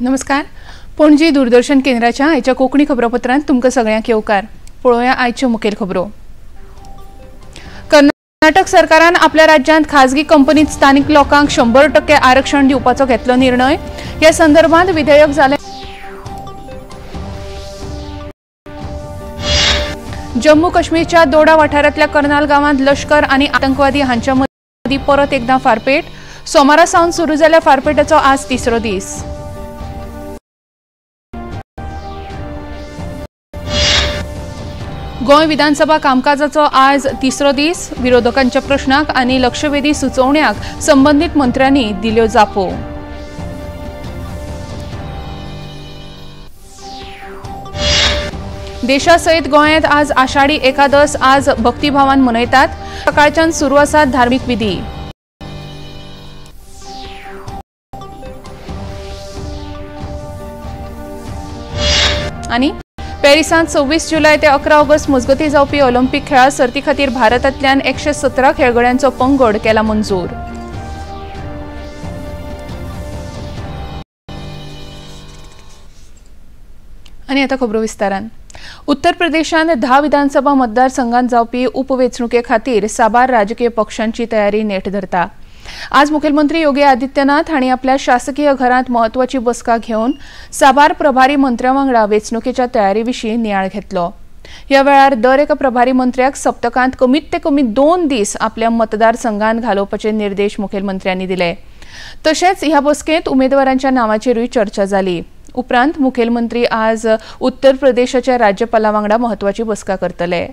नमस्कार, पणजी दूरदर्शन केंद्राच्या आयच्या कोंकणी खबरापत्रांत तुमकां सगळ्यांक येवकार. पळोवया आयच्यो मुखेल खबरो. कर्नाटक सरकारान आपल्या राज्यांत खाजगी कंपनीत स्थानिक लोकांक 100% आरक्षण दिवपाचो घेतलो निर्णय. ह्या संदर्भात विधेयक जालें. जम्मू काश्मीरच्या दोडा वाठारांतल्या कर्नाल गांवांत लश्कर आनी आतंकवादी हांच्या मदीं परत एकदां फारपेट. सोमारा सावन सुरू जाल्ल्या फारपेटाचो आज तिसरो दीस. गोंय विधानसभा कामकाजाचो आज तिसरो दीस. विरोधकांच्या प्रश्नाक आनी लक्षवेधी सुचोवण्याक संबंदीत मंत्र्यांनी दिल्यो जापो. देशासयत गोंयांत आज आषाढी एकादस आज भक्तिभावान मनयतात. सकाळच्यान सुरू आसात धार्मिक विधी. आनी पॅरिसांत 26 जुलय ते 11 ऑगस्ट मजगतीं जावपी ऑलिम्पिक खेळां सर्ती खातीर भारतांतल्यान 117 खेळगड्यांचो पंगड केला मंजूर. आनी आतां खबरो विस्तारान. उत्तर प्रदेशांत 10 विधानसभा मतदारसंघांत जावपी उपवेंचणुके खातीर साबार राजकीय पक्षांची तयारी नेट धरता. आज मुखेलमंत्री योगी आदित्यनाथ हांणी आपल्या शासकीय घरांत म्हत्वाची बसका घेवन साबार प्रभारी मंत्र्यां वांगडा वेंचणुकेच्या तयारी विशीं नियाळ घेतलो. ह्या वेळार दर एका प्रभारी मंत्र्याक सप्तकांत कमीत ते कमी 2 दीस आपल्या मतदारसंघांत घालोवपाचे निर्देश मुखेलमंत्र्यांनी दिले. तशेंच ह्या बसकेंत उमेदवारांच्या नांवाचेरूय चर्चा जाली. उपरांत मुखेलमंत्री आज उत्तर प्रदेशाच्या राज्यपाला वांगडा म्हत्वाची बसका करतले.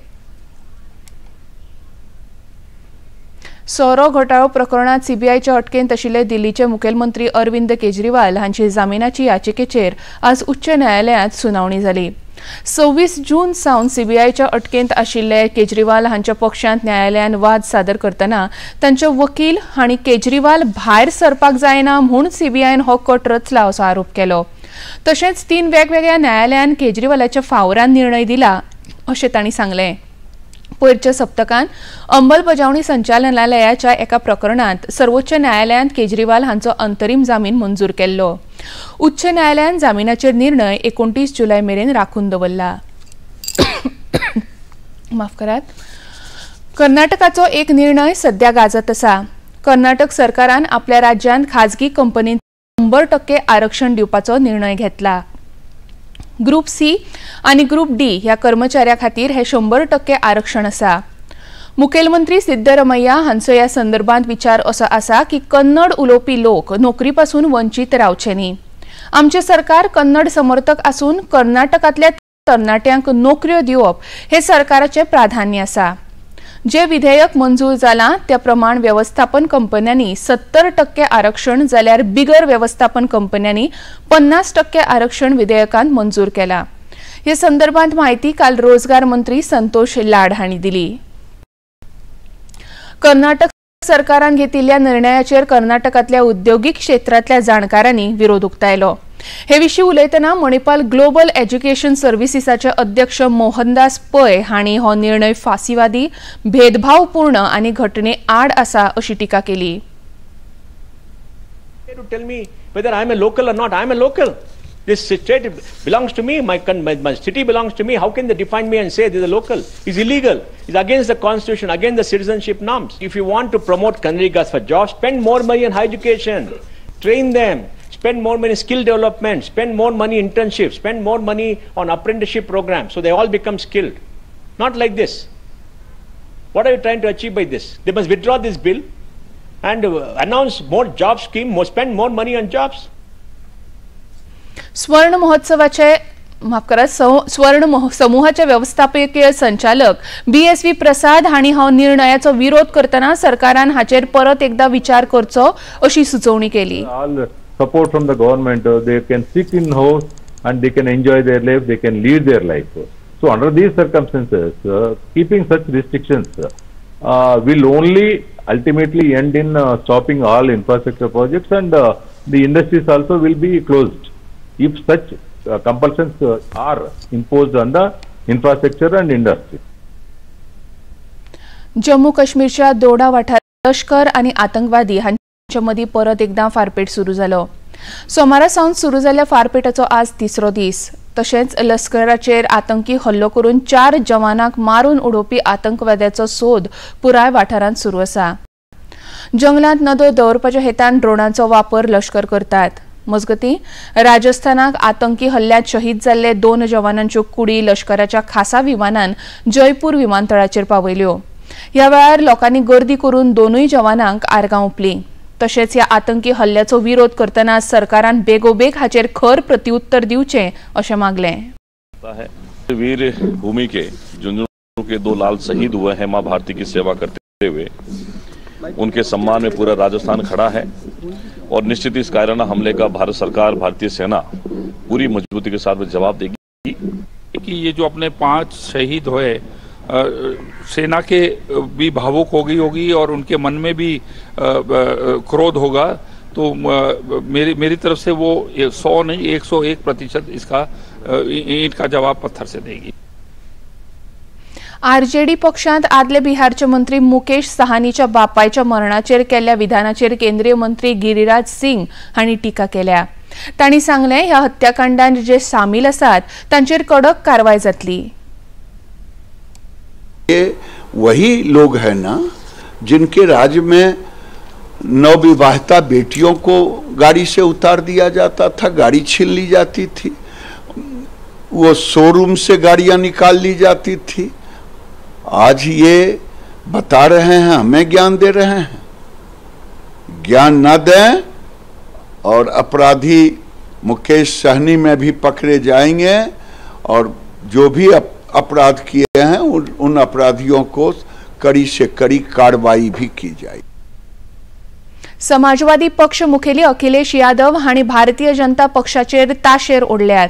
सोरो घोटाळो प्रकरणात सीबीआयच्या अटकेंत आशिल्ले दिल्लीचे मुखेलमंत्री अरविंद केजरीवाल हांची जामिनाची याचिकेचेर आज उच्च न्यायालयांत सुनावणी जाली. 26 जून सावन सीबीआयच्या अटकेंत आशिल्ले केजरीवाल हांच्या पक्षांत न्यायालयान वाद सादर करतना तांचे वकील हांणी केजरीवाल भायर सरपाक जायना म्हूण सीबीआयन हो कट रचला असो आरोप केलो. तशेंच 3 वेगवेगळ्या न्यायालयान केजरीवालाच्या फावरान निर्णय दिला अशें तांणी सांगलें. पयरच्या सप्तकांत अंमलबजावणी संचालनालयाच्या एका प्रकरणांत सर्वोच्च न्यायालयान केजरीवाल हांचो अंतरीम जामीन मंजूर केल्लो. उच्च न्यायालयान जामिनाचेर निर्णय 29 जुलय मेरेन राखून दवरला. माफ करात. कर्नाटकाचो एक निर्णय सध्या गाजत आसा. कर्नाटक सरकारान आपल्या राज्यांत खाजगी कंपनींत 100% आरक्षण दिवपाचो निर्णय घेतला. ग्रुप सी आनी ग्रुप डी ह्या कर्मचाऱ्या खातीर हे 100% आरक्षण आसा. मुखेलमंत्री सिद्धरमय्या हांचो ह्या संदर्भात विचार असो आसा की कन्नड उलोवपी लोक नोकरी पासून वंचीत रावचे न्ही. आमचें सरकार कन्नड समर्थक आसून कर्नाटकांतल्या तरणाट्यांक नोकऱ्यो दिवप हे सरकाराचें प्राधान्य आसा. जे विधेयक मंजूर जालां त्या प्रमाण वेवस्थापन कंपन्यांनी 70% आरक्षण जाल्यार बिगर वेवस्थापन कंपन्यांनी 50% आरक्षण विधेयकांत मंजूर केला. हे संदर्भात माहिती काल रोजगार मंत्री संतोष लाड हांणी दिली. कर्नाटक सरकारान घेतिल्ल्या निर्णयाचेर कर्नाटकांतल्या उद्योगीक क्षेत्रांतल्या जाणकारांनी विरोध उक्तायलो. हे विशीं उलयतना मणिपाल ग्लोबल एज्युकेशन सर्व्हिसीसाचे अध्यक्ष मोहनदास पै हांणी हो निर्णय फासीवादी, भेदभावपूर्ण आनी घटने आड आसा अशी टिका केली. Tell me whether I am a local or not. I am a local. This state belongs to me. My city belongs to me. How can they define me and say this is a local? It's illegal. It's against the constitution, against the citizenship norms. If you want to promote Kannadigas for jobs, spend more money on higher education, train them, spend more money skill development, spend more money internship, spend more money on apprenticeship programs, so they all become skilled. Not like this. What are you trying to achieve by this? They must withdraw this bill and announce more job scheme, more, spend more money on jobs. स्वर्ण महोत्सवाचे माफ करा स्वर्ण समूहाचे व्यवस्थापकीय संचालक BSV प्रसाद हांणी हो निर्णयाचो विरोध करतना सरकारान हाचेर परत एकदा विचार करचो अशी सुचोवणी केली. All support from the government, they can sit in house and they can enjoy their life, they can lead their life. So under these circumstances, keeping such restrictions will only ultimately end in stopping all infrastructure projects, and the industries also will be closed if such compulsions are imposed on the infrastructure and industry. Jammu काश्मीरच्या दोडा वाठारांत लश्कर आनी आतंकवादी हांच्या मदीं परत एकदां फारपेट सुरू जालो. सोमारा सावन सुरू जाल्ल्या फारपेटाचो आज तिसरो दीस. तशेंच लश्कराचेर आतंकी हल्लो करून 4 जवानांक मारून उडोवपी आतंकवाद्याचो सोद पुराय वाठारांत सुरू आसा. जंगलांत नदर दवरपाच्या हेतान ड्रोनांचो वापर लश्कर करतात. मजगतीं राजस्थानाक आतंकी हल्ल्यांत शहीद जाल्ले 2 जवानांच्यो कुडी लश्कराच्या खासा विमानान जयपूर विमानतळाचेर पावयल्यो. ह्या वेळार लोकांनी गर्दी करून 2 जवानांक आर्गां ओंपली. तशेंच ह्या आतंकी हल्ल्याचो विरोध करतना सरकारान बेगोबेग हाचेर खर प्रत्युत्तर दिवचें अशें मागलें. वीर भूमि के झुंझुनू के 2 लाल शहीद हुए हैं मां भारती की सेवा करते हुए, उनके सम्मान में पूरा राजस्थान खड़ा है और निश्चित इस कायराना हमले का भारत सरकार, भारतीय सेना पूरी मजबूती के साथ में जवाब देगी। कि ये जो अपने 5 शहीद हुए, सेना के भी भावुक हो गई होगी और उनके मन में भी क्रोध होगा, तो मेरी तरफ से वो 100 नहीं 101% इसका ईंट का जवाब पत्थर से देगी। आरजेडी पक्षांत आदले बिहारचे मंत्री मुकेश सहानीच्या बापायच्या मरणाचेर केल्ल्या विधानाचेर केंद्रीय मंत्री गिरिराज सिंग हांणी टिका केल्या. तांणी सांगलें, ह्या हत्याकांडांत जे सामील आसात तांचेर कडक कारवाय जातली. ये वही लोग हैं ना जिनके राज्य में नवविवाहिता बेटियों को गाड़ी से उतार दिया जाता था, गाड़ी छीन ली जाती थी, वो शोरूम से गाड़ियां निकाल ली जाती थी। आज ये बता रहे हैं, हमें ज्ञान दे रहे हैं। ज्ञान न दें और अपराधी मुकेश सहनी में भी पकड़े जाएंगे और जो भी अपराध किए हैं उन अपराधियों को कड़ी से कड़ी कार्रवाई भी की जाएगी। समाजवादी पक्ष मुखेली अखिलेश यादव हांणी भारतीय जनता पक्षाचेर ताशेर ओडल्यात.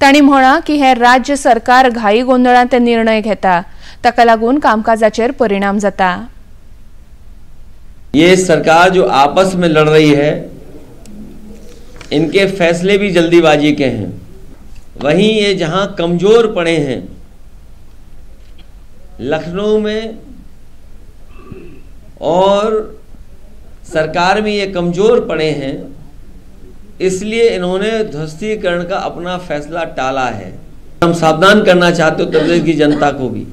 तांणी म्हळां की हे राज्य सरकार घाई गोंदळांत निर्णय घेता, ताका लागून कामकाजाचेर परिणाम जाता. ये सरकार जो आपस में लड़ रही है, इनके फैसले भी जल्दीबाजी के हैं। वहीं ये जहां कमजोर पड़े हैं, लखनऊ में और सरकार में ये कमजोर पड़े हैं, इसलिए इन्होंने ध्वस्तीकरण का अपना फैसला टाला है। हम सावधान करना चाहते उत्तर प्रदेश की जनता को भी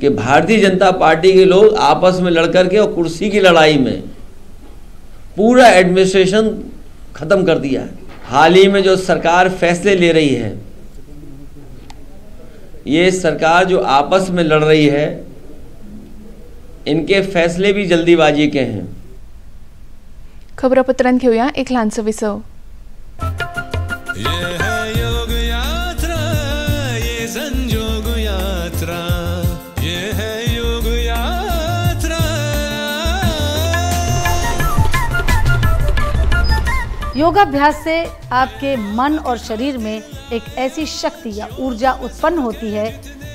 कि भारतीय जनता पार्टी के लोग आपस में लड़ करके और कुर्सी की लड़ाई में पूरा एडमिनिस्ट्रेशन खत्म कर दिया है। हाल ही में जो सरकार फैसले ले रही है, ये सरकार जो आपस में लड़ रही है, इनके फैसले भी जल्दीबाजी के हैं। खबरापत्रांत घेऊया एक ल्हानसो विसव. ये है योग यात्रा, ये संजोग यात्रा, ये है योग यात्रा। योगाभ्यास से आपके मन और शरीर में एक ऐसी शक्ति या ऊर्जा उत्पन्न होती है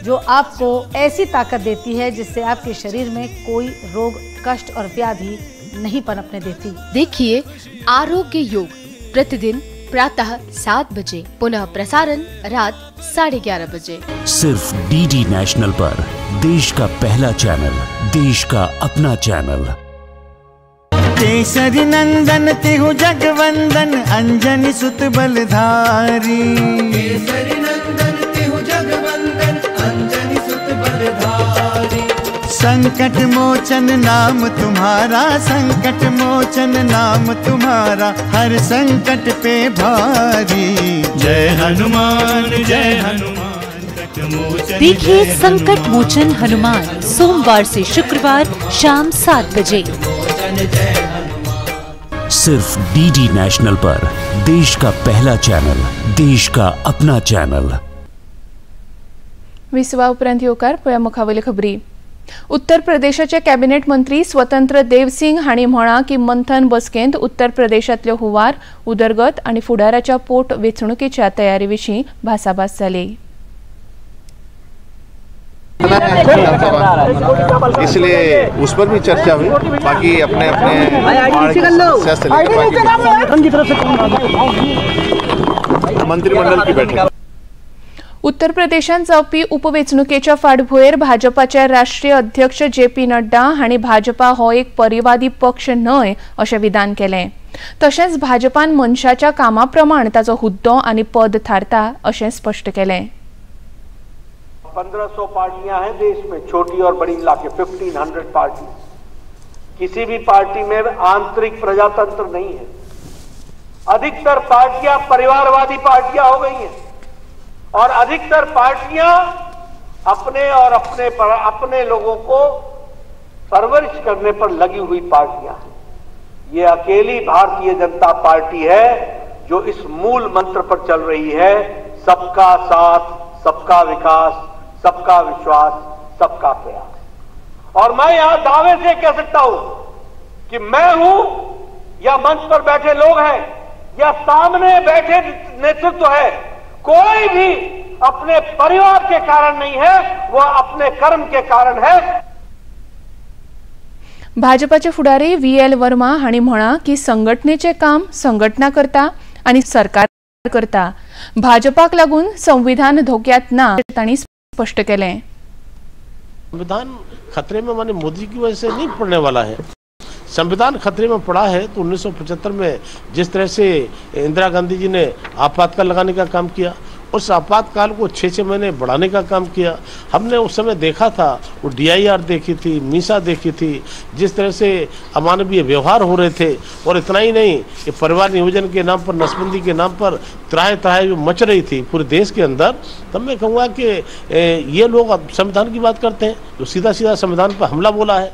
जो आपको ऐसी ताकत देती है जिससे आपके शरीर में कोई रोग, कष्ट और व्याधि नहीं पनपने देती। देखिए आरोग्य योग प्रतिदिन प्रातः 7 बजे, पुनः प्रसारण रात 11:30 बजे, सिर्फ डीडी नेशनल पर। देश का पहला चैनल, देश का अपना चैनल। केसरी नंदन तिहु जगवंदन अंजनी सुत बलधारी। केसरी नंदन तिहु जगवंदन अंजनी सुत बलधारी। संकट मोचन नाम तुम्हारा, संकट मोचन नाम तुम्हारा, हर संकट पे भारी। जय हनुमान जय हनुमान। देखिए संकट मोचन हनुमान सोमवार से शुक्रवार शाम 7 बजे, सिर्फ डीडी नेशनल पर। देश का पहला चैनल, देश का अपना चैनल। विसवा उपरांत येवकार पळया मुखावयल्यो खबरी। उत्तर प्रदेशाचे कॅबिनेट मंत्री स्वतंत्र देव सिंग हांणी म्हळां की मंथन बसकेंत उत्तर प्रदेशांतल्यो हुंवार, उदरगत आनी फुडाराच्या पोट वेंचणुकेच्या तयारी विशीं भासाभास जाली। इसलिए उस पर भी चर्चा हुई। बाकी अपने अपने मंत्रिमंडल की बैठक। उत्तर प्रदेशांत जावपी उपवेंचणुकेच्या फाटभुंयेर भाजपाचे राष्ट्रीय अध्यक्ष जे पी नड्डा हांणी भाजपा हो एक परिवादी पक्ष न्हय अशें विधान केलें। तशेंच भाजपान मनशाच्या कामा प्रमाण ताचो हुद्दो आनी पद थारता अशें स्पश्ट केलें। 1500 पार्टियां हैं देश में, छोटी और बड़ी मिला के 1500 पार्टी। किसी भी पार्टी में आंतरिक प्रजातंत्र नहीं है। अधिकतर पार्टियां परिवारवादी पार्टियां हो गई हैं और अधिकतर पार्टियां अपने और अपने लोगों को परवरिश करने पर लगी हुई पार्टियां हैं। ये अकेली भारतीय जनता पार्टी है जो इस मूल मंत्र पर चल रही है, सबका साथ, सबका विकास, सबका विश्वास, सबका प्रयास। और मैं यहां दावे से कह सकता हूं कि मैं हूं या मंच पर बैठे लोग हैं या सामने बैठे नेतृत्व है, कोई भी अपने परिवार के कारण नहीं है, वह अपने कर्म के कारण है। भाजपाचे फुडारी व्ही एल वर्मा हांणी म्हळां की संघटनेचें काम संघटना करता आनी सरकार करता। भाजपाक लागून संविधान धोक्यात ना, तांणी स्पष्ट केलें। संविधान खतरे में माने मोदी की वजह से नहीं पड़ने वाला है। संविधान खतरे में पड़ा है तो 1975 में जिस तरह से इंदिरा गांधी जी ने आपातकाल लगाने का काम किया, उस आपातकाल को 6-6 महीने बढ़ाने का काम किया। हमने उस समय देखा था, वो DIR देखी थी, मीसा देखी थी, जिस तरह से अमानवीय व्यवहार हो रहे थे। और इतना ही नहीं कि परिवार नियोजन के नाम पर, नसबंदी के नाम पर त्राहे त्राहे जो मच रही थी पूरे देश के अंदर। तब मैं कहूँगा कि ये लोग अब संविधान की बात करते हैं, जो सीधा सीधा संविधान पर हमला बोला है।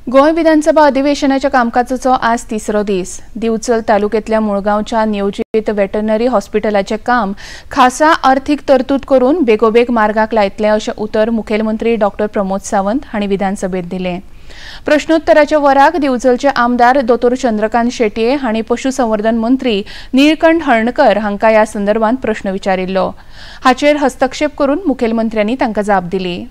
गोंय विधानसभा अधिवेशनाच्या कामकाजाचो आज तिसरो दीस। दिवचल तालुक्यातल्या मुळगांवच्या नियोजित वेटरनरी हॉस्पिटलाचें काम खासा अर्थीक तरतूद करून बेगोबेग मार्गाक लायतले अशें उतर मुखेलमंत्री डॉक्टर प्रमोद सावंत हांणी विधानसभेत दिलें। प्रश्नोत्तराच्या वराक दिवचलचे आमदार दोतोर चंद्रकांत शेटये हांणी पशुसंवर्धन मंत्री नीळकंठ हळर्णकर हांकां ह्या संदर्भात प्रश्न विचारिल्लो। हाचेर हस्तक्षेप करून मुखेलमंत्र्यांनी तांकां जाप दिली।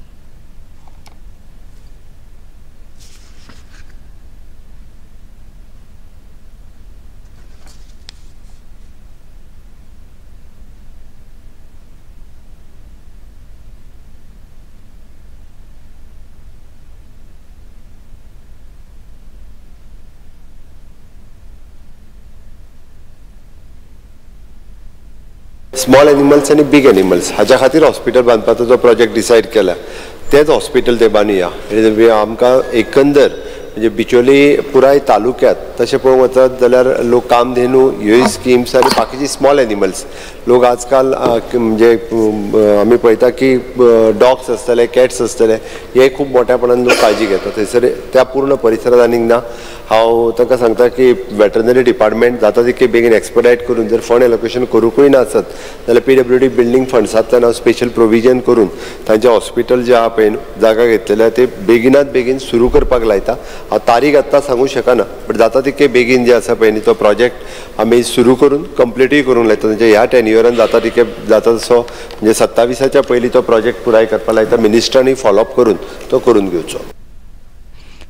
स्मॉल एनिमल्स आनी बिग एनिमल्स हाज्या खातीर हॉस्पिटल बांदपाचो जो प्रोजेक्ट डिसायड केला तेच हॉस्पिटल ते बांदुया। आमकां एकंदर म्हणजे बिचोली पुराय तालुक्यात तशें पळोवंक वचत जाल्यार लोक कामधेनू ह्यो स्किम्स आनी बाकीची स्मॉल एनिमल्स लोक आजकाल म्हणजे आमी पळयता की डॉग्स आसतले, कॅट्स आसतले, हे खूब मोठ्यापणान लोक काळजी घेतात। थंयसर त्या पूर्ण परिसरांत आनीक ना। हांव तांकां सांगता की वेटरनरी डिपार्टमेंट जाता तितके बेगीन एक्सपेडायट करून जर फंड एलोकेशन करूंकूय ना आसत जाल्यार PWD building फंड्सांतल्यान हांव स्पेशल प्रोविजन करून तांचें हॉस्पिटल जें आहा पळय न्हू जागा घेतलेल्या ते बेगिनात बेगीन सुरू करपाक लायता। हांव तारीख आत्तां सांगूंक शकना, बट जाता तितके बेगीन जे आसा पळय न्ही तो प्रोजेक्ट आमी सुरू करून कंप्लिटूय करूंक लायता। म्हणजे ह्या टेन्युअरान जाता तितके जाता तसो म्हणजे 27 पयलीं तो प्रोजेक्ट पुराय करपाक लायता। मिनिस्टरांनी फॉलोअप करून तो करून घेवचो।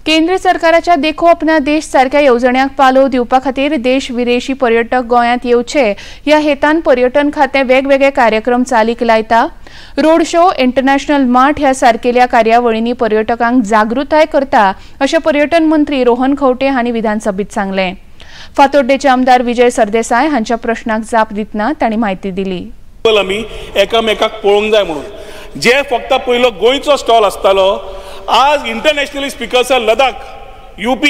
केंद्र सरकाराच्या देखो अपना देश सारख्या येवजण्यांक पालव दिवपा खातीर देश विदेशी पर्यटक गोंयांत येवचे ह्या हेतान पर्यटन खातें वेगवेगळे कार्यक्रम चालीक लायता। रोड शो, इंटरनॅशनल मार्ट ह्या सारकेल्या कार्यावळींनी पर्यटकांक जागृताय करता अशें पर्यटन मंत्री रोहन खंवटे हांणी विधानसभेत सांगलें। फातोड्डेचे आमदार विजय सरदेसाय हांच्या प्रश्नाक जाप दितना तांणी म्हायती दिली। आमी एकामेकाक पळोवंक जाय म्हणून जे फक्त पयलो गोंयचो स्टॉल आसतालो, आज internationally speakers are Ladakh, UP,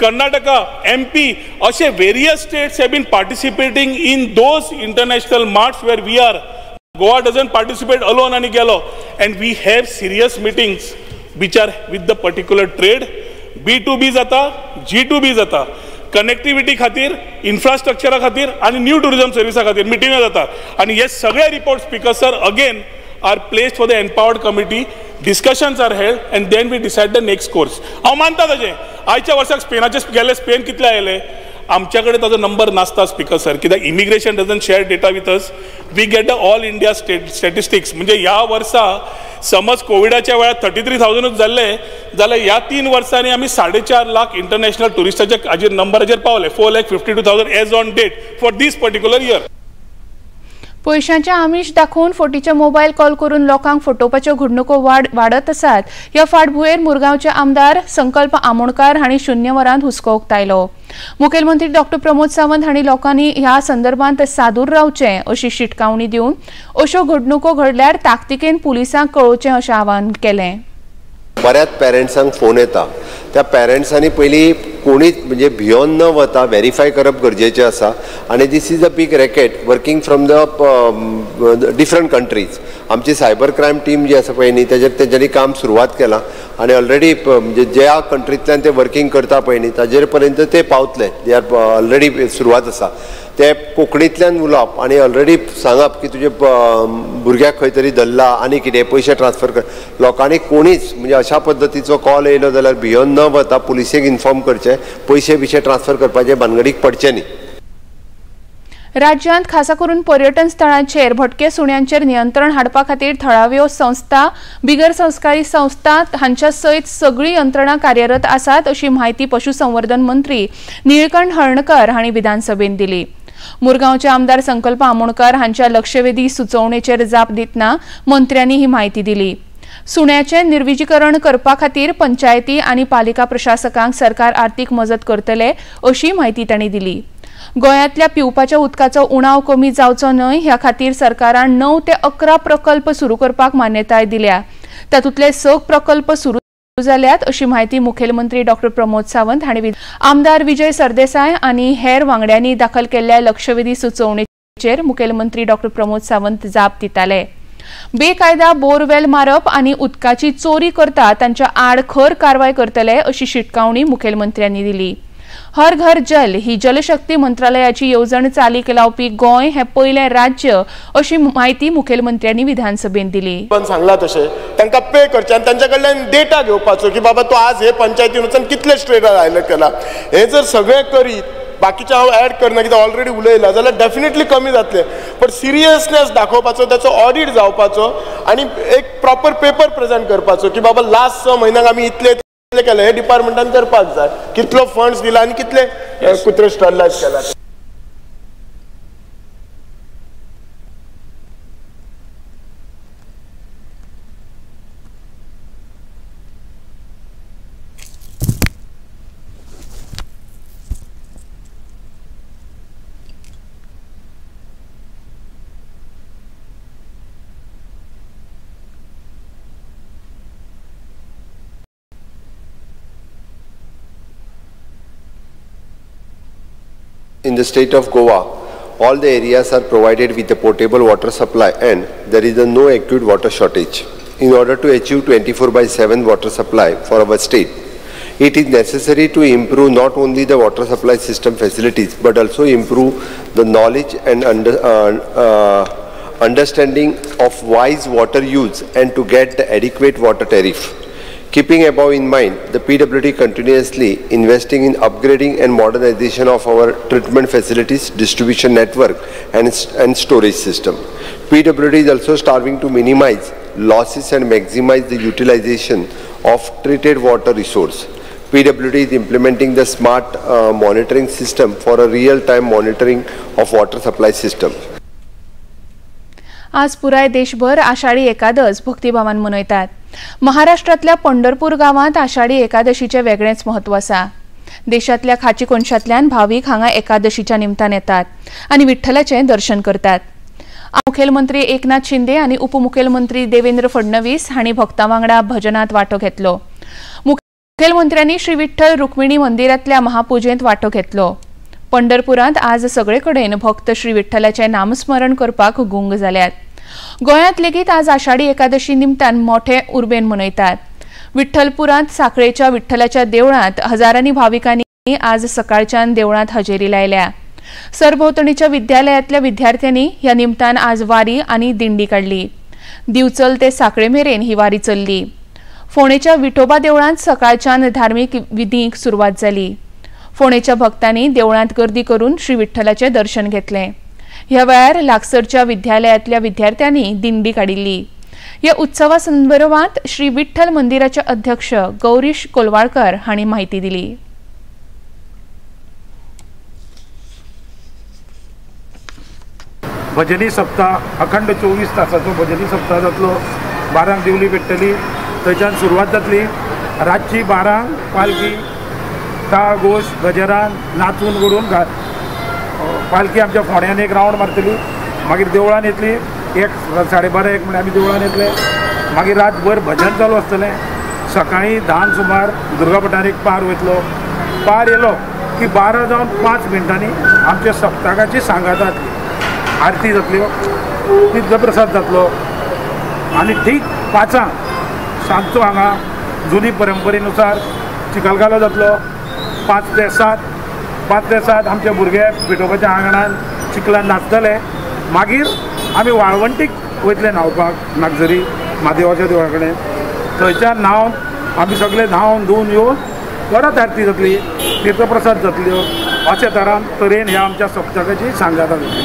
Karnataka, MP असे various states have been participating in those international marts where we are. Goa doesn't participate alone आनी गेलो. And we have serious meetings which are with the particular trade. B2B जाता, G2B जाता, connectivity खातीर, इन्फ्रास्ट्रक्चरा खातीर आनी new tourism सर्विसा खातीर मिटिंगां जाता. आनी हे सगळे report speaker sir again are placed for the empowered committee, discussions are held and then we decide the next course. हांव मानता ताजें आयच्या वर्साक स्पेनाचे गेले, स्पेन कितले आयले, आमच्या कडेन ताजो नंबर नासता स्पीकर सर, कित्याक immigration doesn't share data with us. We get the all India state statistics. म्हणजे ह्या वर्सा समज कोविडाच्या वेळार 33,000 जाल्ले जाल्यार ह्या 3 वर्सांनी आमी 4.5 लाख इंटरनॅशनल ट्युरिस्टाच्या हाजेर नंबराचेर पावले, 4,52,000 as on date for this particular year. पयशांचे आमिश दाखोवन फटीचे मोबायल कॉल करून लोकांक फटोवपाच्यो घडणुको वाडत आसात. ह्या फाटभुंयेर मुरगांवचे आमदार संकल्प आमोणकार हांणी शून्य वरांत हुस्को उक्तायलो. मुखेलमंत्री डॉक्टर प्रमोद सावंत हांणी लोकांनी ह्या संदर्भात सादूर रावचें अशी शिटकावणी दिवन अश्यो घडणुको घडल्यार ताकतिकेन पुलिसांक कळोवचें अशें आवाहन केलें. बऱ्याच पेरंट्सांक फोन येता, त्या पेरंट्सांनी पयलीं कोणीच म्हणजे भियोन न वता व्हेरीफाय करप गरजेचें आसा. आनी this is a big racket working from the different countries. आमची सायबर क्रायम टीम जी आसा पळय न्ही, तेजेर तेंच्यांनी काम सुरवात केलां आनी ऑलरेडी म्हणजे ज्या कंट्रींतल्यान ते वर्किंग करता पळय न्ही ताजेर पर्यंत ते पावतले. They are already सुरवात आसा. ते कोंकणींतल्यान उलोवप आनी ऑलरेडी सांगप की तुजे भुरग्याक खंय तरी धरला आनी कितें पयशे ट्रान्सफर कर. लोकांनी कोणीच म्हणजे अशा पद्दतीचो कॉल येयलो जाल्यार भियोन न वता पुलिसेक इन्फॉर्म करचें, पयशे बिशे ट्रान्सफर करपाचे भानगडीक पडचे न्ही. राज्यांत खासा करून पर्यटन स्थळांचेर भटके सुण्यांचेर नियंत्रण हाडपा खातीर थळाव्यो संस्था, बिगर संस्कारी संस्था हांच्या सयत सगळी यंत्रणा कार्यरत आसात अशी म्हायती पशुसंवर्धन मंत्री निळकंठ हळर्णकर हांणी विधानसभेंत दिली. मुरगांवचे आमदार संकल्प आमोणकर हांच्या लक्षवेधी सुचोवणेचेर जाप दितना मंत्र्यांनी ही म्हायती दिली. सुण्याचें निर्विजीकरण करपा खातीर पंचायती आनी पालिका प्रशासकांक सरकार आर्थीक मजत करतले अशी म्हायती तांणी दिली. गोंयांतल्या पिवपाच्या उदकाचो उणाव कमी जावचो न्हय ह्या खातीर सरकारान 9 ते 11 प्रकल्प सुरू करपाक मान्यताय दिल्या. तातूंतले 6 प्रकल्प सुरू जाल्यात अशी म्हायती मुखेलमंत्री डॉक्टर प्रमोद सावंत हांणी आमदार विजय सरदेसाय आनी हेर वांगड्यांनी दाखल केल्ल्या लक्षवेधी सुचोवणेचेर मुखेलमंत्री डॉक्टर प्रमोद सावंत जाप दिताले. बेकायदा बोरवेल मारप आनी उदकाची चोरी करता तांच्या आड खर कारवाय करतले अशी शिटकावणी मुखेलमंत्र्यांनी दिली. हर घर जल ही जलशक्ती मंत्रालयाची येवजण चालीक लावपी गोंय हे पयलें राज्य अशी म्हायती मुखेलमंत्र्यांनी विधानसभेंत दिली. पण सांगला तशें तांकां पे करचें आनी तांच्या कडल्यान डेटा घेवपाचो की बाबा तूं आज हे पंचायतीन वचून कितले स्ट्रेट हायलायट केला. हे जर सगळें करीत बाकीचे हांव ऍड करना कित्याक ऑलरेडी उलयला जाल्यार डेफिनेटली कमी जातले. पण सिरियसनेस दाखोवपाचो, ताचो ऑडिट जावपाचो आनी एक प्रॉपर पेपर प्रेझेंट करपाचो की बाबा लास्ट 6 म्हयन्यांक आमी इतले केले, हे डिपार्टमेंटान करपाक जाय, कितलो फंड्स दिला आनी कितले कुत्रे स्टरलायज केला. In the state of Goa, all the areas are provided with a potable water supply and there is a no acute water shortage. In order to achieve 24/7 water supply for our state, it is necessary to improve not only the water supply system facilities but also improve the knowledge and understanding of wise water use and to get the adequate water tariff. Keeping above in mind, the PWD continuously investing in upgrading and modernization of our treatment facilities, distribution network and storage system. PWD is also striving to minimize losses and maximize the utilization of treated water resource. PWD is implementing the smart monitoring system for a real-time monitoring of water supply system. आज पुराय देशभर आषाढी एकादश भक्तिभावान मनयतात. महाराष्ट्रातल्या पंढरपूर गावांत आषाढी एकादशीचे वेगळेच महत्व आसा. देशांतल्या खाची कोनशांतल्यान भावीक हांगा एकादशीच्या निमतान येतात आनी विठ्ठलाचें दर्शन करतात. मुखेलमंत्री एकनाथ शिंदे आनी उपमुखेलमंत्री देवेंद्र फडणवीस हांणी भक्तां वांगडा भजनांत वांटो घेतलो. मुखेलमंत्र्यांनी श्री विठ्ठल रुक्मिणी मंदिरांतल्या महापुजेंत वांटो घेतलो. पंढरपुरांत आज सगळे कडेन भक्त श्री विठ्ठलाचें नामस्मरण करपाक गुंग जाल्यात. गोंयांत लेगीत आज आषाढी एकादशी निमतान मोठे उर्बेन मनयतात. विठ्ठलपुरांत साखळेच्या विठ्ठलाच्या देवळांत हजारांनी भाविकांनी आज सकाळच्यान देवळांत हजेरी लायल्या. सरभोवतणीच्या विद्यालयांतल्या विद्यार्थ्यांनी ह्या निमतान आज वारी आनी दिंडी काडली. दिवचल ते साखळे मेरेन ही वारी चल्ली. फोंडेच्या विठोबा देवळांत सकाळच्यान धार्मीक विधींक सुरवात जाली. फोंडेच्या भक्तांनी देवळांत गर्दी करून श्री विठ्ठलाचें दर्शन घेतलें. ह्या वेळार लागसरच्या विद्यालयांतल्या विद्यार्थ्यांनी दिंडी काडिल्ली. ह्या उत्सवा संदर्भात श्री विठ्ठल मंदिराचे अध्यक्ष गौरीश कोलवाळकर हांणी म्हायती दिली. भजनी सप्ताह अखंड 24 तासाचो भजनी सप्ताह जातलो. 12 दिवली पेट्टली, थंयच्यान सुरवात जातली. रातची 12 पालखी ताळ घोश गजरान नाचून गुडून पालखी आमच्या फोंड्यान एक रावंड मारतली. मागीर देवळान येतली 1 12:30 1 म्हळ्यार आमी देवळान येतले. मागीर रातभर भजन चालू आसतलें. सकाळीं 10 सुमार दुर्गापटार एक पार वयतलो. पार येयलो की 12 जावन 5 मिनटांनी आमच्या सप्तकाची सांगात जातली, आरती जातल्यो, तीर्थप्रसाद जातलो आनी ठीक 5 सांजचो हांगा जुनी परंपरेनुसार चिखलकालो जातलो. 5 ते 7, 5 ते 7 आमचे भुरगे विठोबाच्या आंगणान चिखलान नाचतले. मागीर आमी वाळवंटीक वयतले न्हांवपाक, नागझरी म्हादेवाच्या देवळा कडेन. थंयच्यान न्हांवन आमी सगळे न्हांवन धुवन येवन परत आरती जातली, तीर्थप्रसाद जातल्यो. अशे तरेन ह्या आमच्या सप्तकाची सांगात जातली.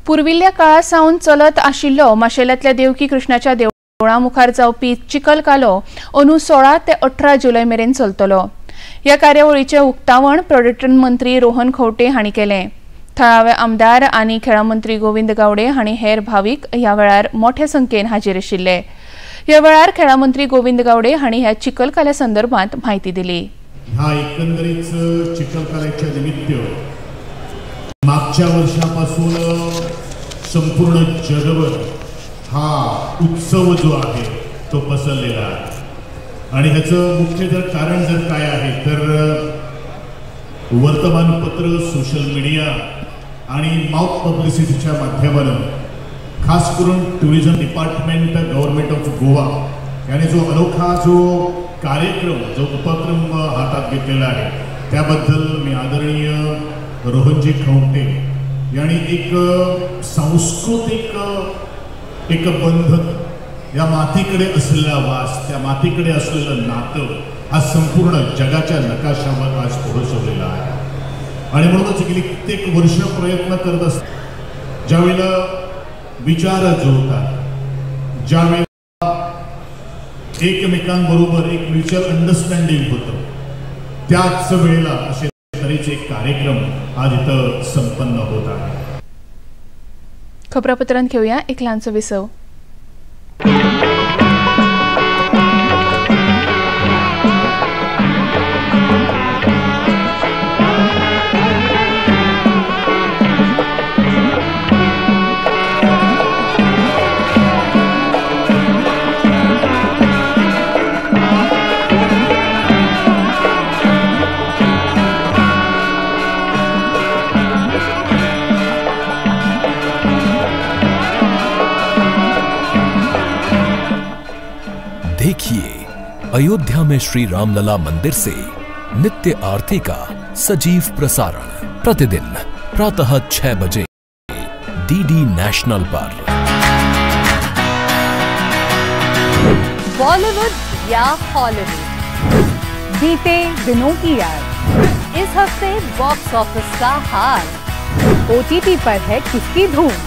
पुर्विल्ल्या काळा सावन चलत आशिल्लो माशेलांतल्या देवकी कृष्णाच्या देवळा मुखार जावपी चिखलकालो अंदू 16 ते 18 जुलय मेरेन चलतलो. ह्या कार्यावळीचें उक्तावण पर्यटन मंत्री रोहन खंवटे हांणी केलें. थळावे आमदार आनी खेळां मंत्री गोविंद गावडे हांणी हेर भावीक ह्या वेळार मोठ्या संख्येन हाजीर आशिल्ले. ह्या वेळार खेळां मंत्री गोविंद गावडे हांणी ह्या चिखलकाल्या संदर्भात म्हायती दिली. ह्या एकंदरीत चिखलकाल्याच्या निमित्त मागच्या वर्षापासून संपूर्ण जगभर हा उत्सव जो आहे तो पसरलेला आहे आणि ह्याचं मुख्य जर कारण जर काय आहे तर वर्तमानपत्र, सोशल मीडिया आणि माउथ पब्लिसिटीच्या माध्यमातून खास करून tourism department government of Goa याने जो अनोखा जो कार्यक्रम जो उपक्रम हातात घेतलेला आहे त्याबद्दल मी आदरणीय रोहनजी खंवटे यांनी एक सांस्कृतिक एक बंधन, या मातीकडे असलेला वास, त्या मातीकडे असलेलं नातं हा संपूर्ण जगाच्या नकाशावर आज पोहोचवलेला आहे. आणि म्हणूनच गेली कित्येक वर्ष प्रयत्न करत असतात, ज्यावेळेला विचार जुळतात, ज्यावेळेला एकमेकांबरोबर एक म्युच्युअल अंडरस्टँडिंग होतं, त्याच वेळेला असे तऱ्हेचे कार्यक्रम आज इथं संपन्न होत आहे. खबरापत्रांत घेऊया एक ल्हानसो विसव. देखिए अयोध्या में श्री रामलला मंदिर से नित्य आरती का सजीव प्रसारण प्रतिदिन प्रातः 6 बजे डीडी नेशनल पर। बॉलीवुड या हॉलीवुड, बीते दिनों की याद, इस हफ्ते बॉक्स ऑफिस का हाल, ओटीटी पर है किसकी धूम,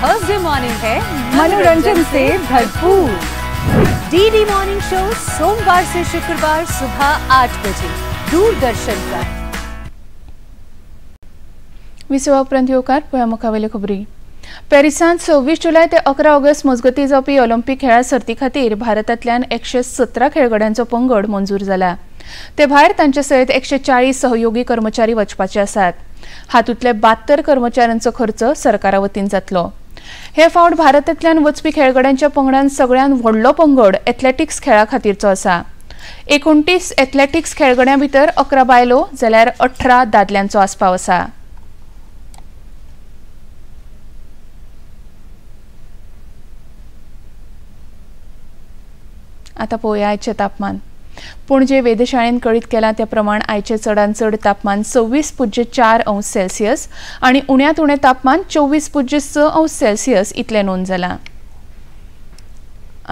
थर्सडे मॉर्निंग है मनोरंजन से भरपूर। डीडी मॉर्निंग शो सोमवार से शुक्रवार सुबह 8 बजे दूरदर्शन पर। विसवा उपरांत येवकार पळया मुखावेल्यो खबरी। पॅरिसांत 26 जुलय ते 11 ऑगस्ट मजगतीं जावपी ऑलिम्पिक खेळां सर्ती खातीर भारतांतल्यान 117 खेळगड्यांचो पंगड मंजूर जाला। ते भायर तांचे सयत 140 सहयोगी कर्मचारी वचपाचे आसात। हातूंतले 72 कर्मचाऱ्यांचो खर्च सरकारा वतीन जातलो। हे फावट भारतांतल्यान वचपी खेळगड्यांच्या पंगडान सगळ्यांत व्हडलो पंगड एथलेटिक्स खेळा खातीरचो आसा। 29 एथलेटिक्स खेळगड्यां भितर 11 बायलो जाल्यार 18 दादल्यांचो आस्पाव आसा। आतां पळोवया आयचें तापमान। पणजे वेधशाळेन कळीत केलां त्या प्रमाण आयचें चडांत चड तापमान 26.4 अंश सेल्सियस आनी उण्यांत उणें तापमान 24.6 अंश सेल्सियस इतलें नोंद जालां।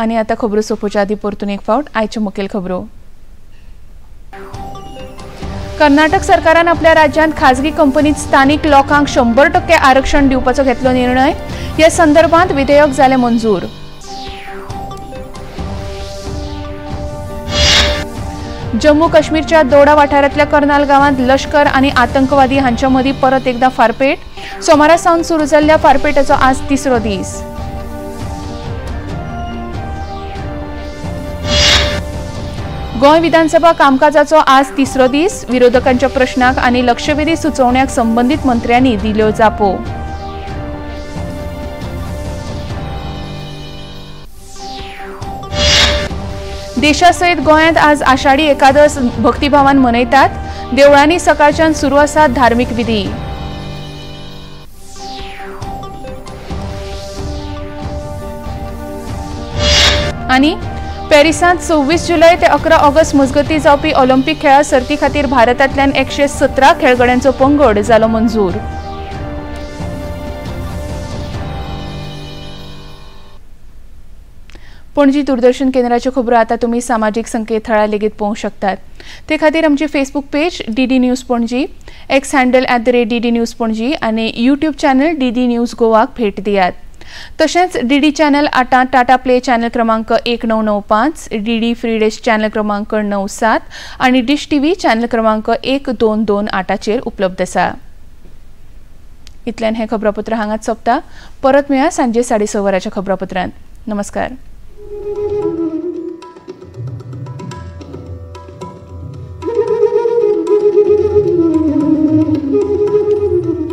आनी आतां खबरो सोंपोवच्या आदीं परतून एक फावट आयच्यो मुखेल खबरो। कर्नाटक सरकारान आपल्या राज्यांत खाजगी कंपनीत स्थानीक लोकांक 100% आरक्षण दिवपाचो घेतलो निर्णय। ह्या संदर्भात विधेयक जालें मंजूर। जम्मू काश्मीरच्या दोडा वाठारांतल्या करनाल गांवांत लश्कर आनी आतंकवादी हांच्या मदीं परत एकदा फारपेट. सोमारा सावन सुरू जाल्ल्या फारपेटाचो आज तिसरो दीस. गोंय विधानसभा कामकाजाचो आज तिसरो दीस. विरोधकांच्या प्रश्नाक आनी लक्षवेधी सुचोवण्याक संबंदीत मंत्र्यांनी दिल्यो जापो. देशासयत गोंयांत आज आषाढी एकादस भक्तिभावान मनयतात. देवळांनी सकाळच्यान सुरू आसात धार्मीक विधी. आनी पॅरिसांत 26 जुलय ते 11 ऑगस्ट मजगतीं जावपी ऑलिम्पिक खेळां सर्ती खातीर भारतांतल्यान 117 खेळगड्यांचो पंगड जालो मंजूर. पणजी दूरदर्शन केंद्राच्यो खबरो आतां तुमी सामाजीक संकेतथळार लेगीत पळोवंक शकतात. ते खातीर आमची Facebook page DD news Panaji, X handle @DD news Panaji आनी यूट्यूब चॅनल डीडी न्यूज गोवाक भेट दियात. तशेंच DD channel 8 Tata play channel क्रमांक 1995, डीडी फ्री डिश चॅनल क्रमांक 97 आनी डिश टीव्ही चॅनल क्रमांक 1228चेर उपलब्ध आसा. इतल्यान हें खबरापत्र हांगाच सोंपता. परत मेळया सांजे 6:30 वरांच्या खबरापत्रांत. नमस्कार.